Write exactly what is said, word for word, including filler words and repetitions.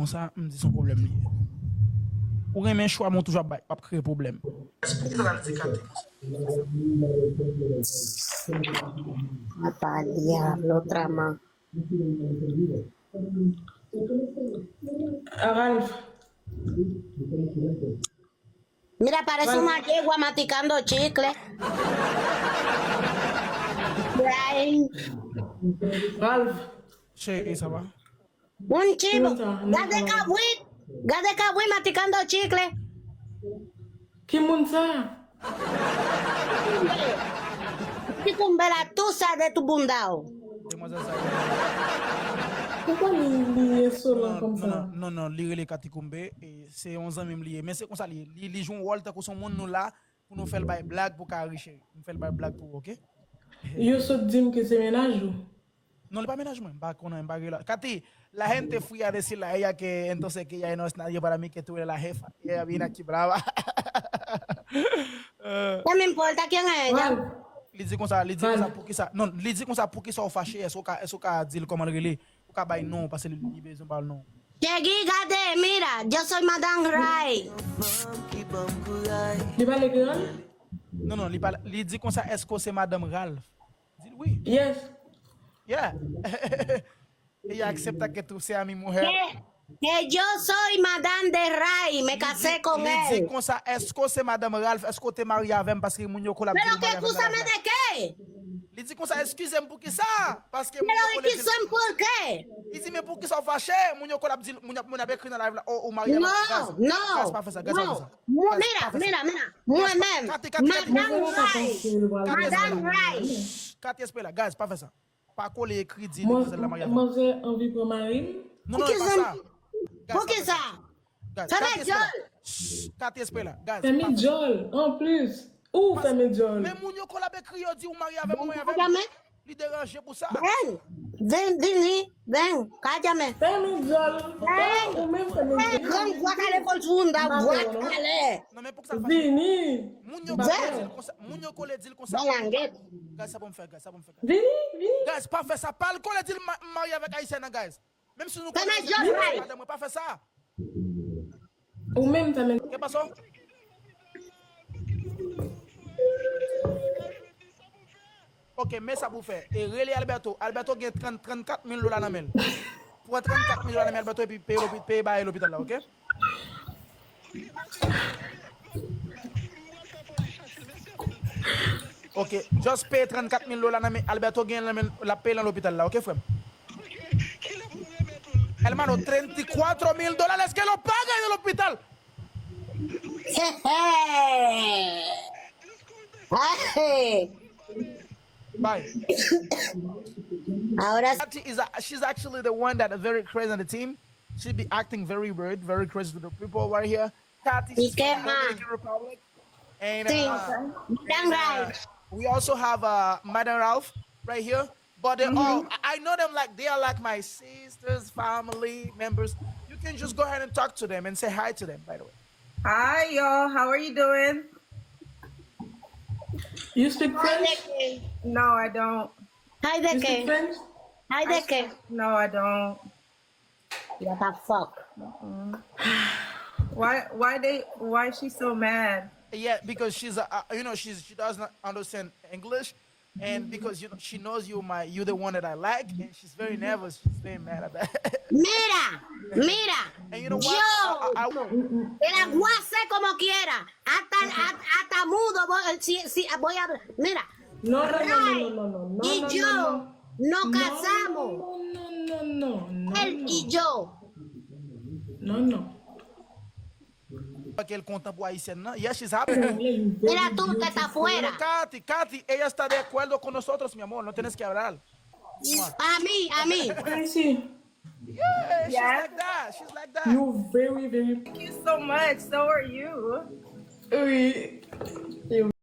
Konsa, m di se yon pwoblèm li ye. Ou renmen chwa, men w toujou ap bay, ap kreye pwoblèm. Pou ki sa l di Kati konsa? Apa diablo trama. Ralph. Mira, parece una yegua masticando chicle. Brian. Ralph. Chérie, ça va? Un chivo. Gade kabwit. Gade kabwit masticando chicle. Ki moun sa? Ki tumbe la tusa de tu bundao. Demwazèl sa. Poukwa li, li ensolan konsa? Non, non, non, li rele Kati Koumbe, e se yon zanmi m li ye. Men se konsa li ye. Li, li jwe yon wòl tankou se yon moun nou la pou nou fè l bay blag pou ka ri, cheri. M fè l bay blag pou ou, oke? Yo sot di m ke se mennaj ou. Non, li pa mennaj mwen, m pa konnen, m pa rela. Kati, la gente fría decir a ella que entonces que ella no es nadie para mí, que tú eres la jefa. Y ella viene aquí brava. Eh, no me importa quién es ella. Li di konsa, li di konsa pou ki sa? Non, li di konsa pou ki sa ou fache? Èske ou ka, èske ou ka di l kòman l rele? Ou ka bay non, paske li, li bezwen ba w non. Chegi, gade, mira, yo soy Madame Ray. Li pale kreyòl? Non, non, li pa, li di konsa, èske w se Madanm Ralph? Di l wi. Yes. Yeah. Ella acepta que tú seas mi mujer. Que yo soy Madame de Ray, me casé con él. Li di konsa, èske w se Madanm Ralph? Èske w te marye avè m? Paske moun yo konn ap di l marye avè m. Pero que acúsame de qué? Li di konsa, eskize m pou ki sa? Paske moun yo konn ap di l. Pero acúsame por qué? Li di, men pou ki sa w fache? Moun yo konn ap di l, moun ap, moun ap ekri nan live la, oh, ou marye avè m. Gaz, pa fè sa, Gaz, pa fè sa. Mira, mira, mira. Mwen menm. Madame Ray. Madame Ray. Kati espre la, Gaz, pa fè sa. Pa kole ekri di demwazèl la marye avè m. Manzè anvi pran mari m. Non, non, e pa sa. Pou ki sa? Fèmen dyòl. Kati espre la. Gaz, pa fè sa. Fèmen dyòl, an plis. Ou fèmen dyòl. Men moun yo konn ap ekri, yo di ou marye avè m, ou marye avè m. Li deranje pou sa. Ven, vin, vini, ven, ka djame. Fèmen dyòl. Ven. Ou menm fèmen dyòl. Ven, gran vwa kale kont ou, m da vwa kale. Non, men pou ki sa l fache? Vini. Moun yo kole di l konsa, moun yo kole di l konsa. Gaz, sa pou m fè, Gaz, sa pou m fè, Gaz. Vini, vini. Gaz, pa fè sa, pa al kole di l m marye avèk ayisyèn nan, Gaz. Menm si nou konnen madanm mwen, pa fè sa. Ou menm fèmen. Gen pa sa? Ok, men sa pou fè. E rele Alberto. Alberto gen trant, trannkat mil dola nan men l. Pran trannkat mil dola nan men Alberto epi peye lopi-, peye bagay lopital la, ok? Ok, just peye trannkat mil dola nan men Alberto gen nan men l, l ap peye l nan lopital la, ok, frè m? Hermano, treinta y cuatro mil dólares que lo paga en el hospital. Bye. Ahora Tati is a, she's actually the one that is very crazy on the team. She be acting very weird, very crazy to the people right here. Tati, she's from the Dominican Republic. And, uh, and, uh, we also have, uh, Madam Ralph right here. But they all, I I know them like they are like my sisters, family members. You can just go ahead and talk to them and say hi to them, by the way. Hi, y'all. How are you doing? You speak French? No, I don't. Hi, you speak French? Hi, Deke. No, I don't. What the fuck? Why, why they, why she so mad? Yeah, because she's, uh, uh, you know, she's, she does not understand English, and because, you know, she knows you, my, you the one that I like, and she's very nervous. She's very mad at that. Mira, mira. And you know what? Yo, I, I, I, el aguacé como quiera. Hasta, hasta, hasta mudo voy, si, si, voy a hablar. Mira. No, no, no, no, no, no, no, no, no, no, no. Ray y yo nos casamos. No, no, no, no, no, no. Él y yo. No, no. Ke l kontan pou ayisyèn nan. Yeah, she's happy. Mira tú que está afuera. Kati, Kati, ella está de acuerdo con nosotros, mi amor. No tienes que hablar. A mí, a mí. Ay, sí. Yeah, she's like that. She's like that. You very, very. Thank you so much. So are you. Oui.